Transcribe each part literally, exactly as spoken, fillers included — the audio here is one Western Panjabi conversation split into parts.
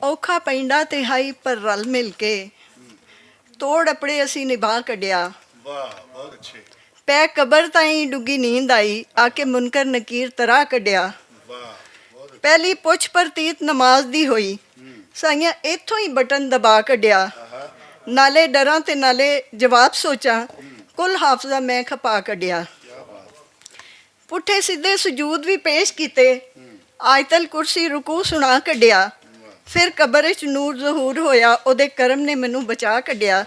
اوکھا پینڈا تے ہائی پر رل مل کے توڑ اپڑے اسی نبھا کڈیا۔ واہ، بہت اچھے۔ پے قبر تائیں ڈگی نیند آئی، آ کے منکر نکیر ترا کڈیا۔ واہ، بہت اچھے۔ پہلی پچھ پر تیت نماز دی ہوئی، ہوں۔ سائیاں ایتھوں ہی بٹن دبا کڈیا۔ آہا۔ نالے ڈراں تے نالے جواب سوچاں، ہوں۔ کل حافظہ میں کھپا کڈیا۔ کیا بات۔ پٹھے سیدھے سجود وی پیش کیتے، آیت الکرسی رکوع سنا کڈیا۔ پھر قبر وچ نور ظہور ہویا، اودے کرم نے مینوں بچا کڈیا۔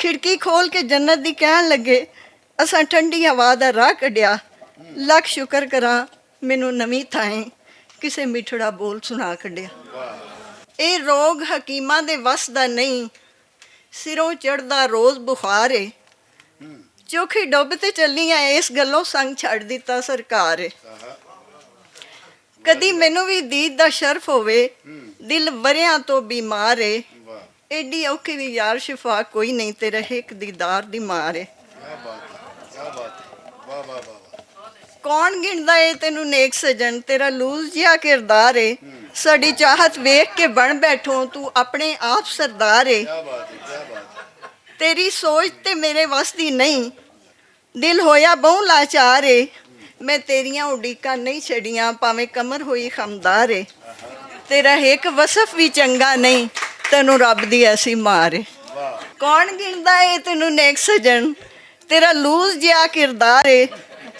کھڑکی کھول کے جنت دی کہن لگے، اساں ٹھنڈی ہوا دا راہ کڈیا۔ لکھ شکر کراں، مینوں نویں تھائیں کسے میٹھڑا بول سنا کڈیا۔ اے روگ حکیماں دے وس دا نہیں، سروں چڑھدا روز بخار اے۔ چوکھی ڈب تے چلی آئے، اس گلوں سنگ چھڈ دتا سرکار اے۔ کدی مینوں وی دید دا شرف ہووے، دل وریاں تو بیمار اے۔ ایڈی اوکھی وی یار شفا کوئی نہیں، تیرے ہک دیدار دی مار اے۔ کیا بات ہے، کیا بات ہے۔ واہ، واہ، واہ، واہ۔ کون گندا اے تینوں نیک سجن، تیرا لوز جیا کردار اے۔ ساڈی چاہت ویکھ کے بن بیٹھو، تو اپنے آپ سردار اے۔ کیا بات ہے، کیا بات ہے۔ تیری سوچ تے میرے وس دی نہیں، دل ہویا بہوں لاچار اے۔ میں تیریاں اڈیکاں نہیں چھڈیاں، پاویں کمر ہوئی خمدار اے۔ تیرا ہک وصف وی چنگا نہیں، تینوں رب دی ایسی مار اے۔ کون گندا اے تینوں نیک سجن، تیرا لوز جیا کردار اے۔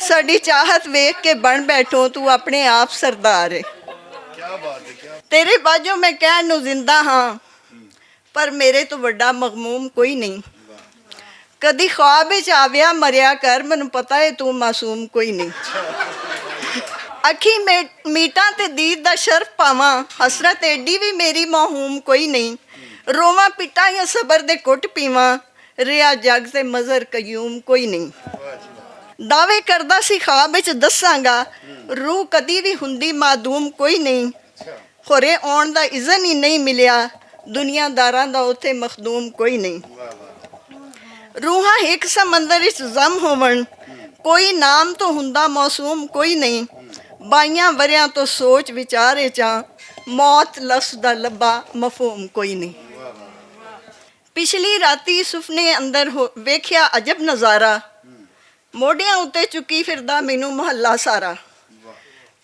ساڈی چاہت ویکھ کے بن بیٹھو، تو اپنے آپ سردار اے۔ تیرے باجو میں کہن نوں زندہ ہاں، پر میرے تو وڈا مغموم کوئی نہیں۔ کدی خواب وچ آویا مریا کر، مینوں پتہ ہے تو معصوم کوئی نہیں۔ اکھی میٹاں تے دید دا شرف پاواں، حسرت ایڈی وی میری موہوم کوئی نہیں۔ روواں پٹاں یا صبر دے کٹ پیواں، ریا جگ تے مظہر قیوم کوئی نہیں۔ دعوے کردا سی خواب وچ دساں گا، روح کدی وی ہوندی معدوم کوئی نہیں۔ خورے آن دا اذن ہی نہیں ملیا، دنیا داراں دا اتھے مخدوم کوئی نہیں۔ روحاں ہک سمندر وچ ضم ہون، کوئی نام تو ہوندا موسوم کوئی نہیں۔ بائیاں وریاں تو سوچ وچارے چاں، موت لفظ دا لبا مفہوم کوئی نہیں۔ پچھلی راتی سفنے اندر ویکھیا عجب نظارہ، موڈیاں اتے چکی پھردا مینوں محلہ سارا۔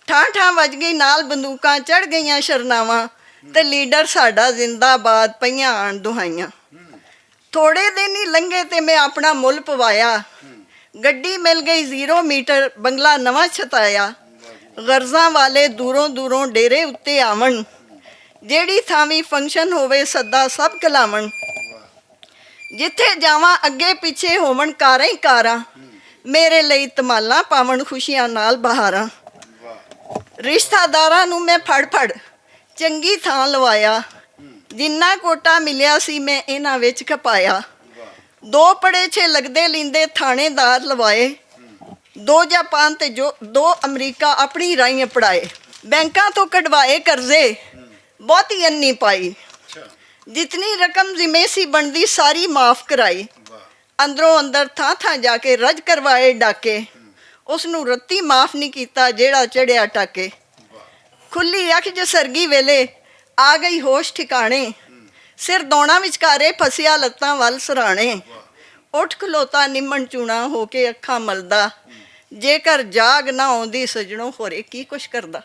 ٹھاں ٹھاں وج گئی نال بندوقاں، چڑھ گئیاں شرناواں، تے لیڈر ساڈا زندہ باد پئیاں آن دہائیاں۔ تھوڑے دن ہی لنگے تے میں اپنا مل پوایا، گڈی مل گئی زیرو میٹر، بنگلہ نواں چھتایا۔ غرضاں والے دوروں دوروں ڈیرے اتے آون، جیڑی تھاوی فنکشن ہووے سدا سب کلاون۔ جتھے جاواں اگے پچھے ہوون کاراں ہی کاراں، میرے لئی تمالاں پاون خوشیاں نال بہاراں۔ رشتہ داراں نوں میں پھڑ پھڑ چنگی تھاں لوایا، جنہ کوٹا ملیا سی میں انہاں وچ کھپایا۔ دو پڑے چھے لگدے لیندے تھانے دار لوائے، دو جاپان تے جو دو امریکہ اپنی رائیں پڑھائے۔ بینکاں تو کڈوائے قرضے، بہتی انی پائی۔ جتنی رقم ذمے سی بندی ساری معاف کرائی۔ اندروں اندر تھاں تھاں جا کے رج کروائے ڈاکے، اس نوں رتی معاف نہیں کیتا جیڑا چڑھیا ٹاکے۔ کھلی اکھ جسرگی ویلے آ گئی ہوش ٹھکانے، سر دونا وچکارے پھسیا لتاں ول سرانے۔ اٹھ کھلوتا نمن چونا ہو کے اکھاں ملدا، جے کر جاگ نہ آوندی سجنوں خورے کی کچھ کردا۔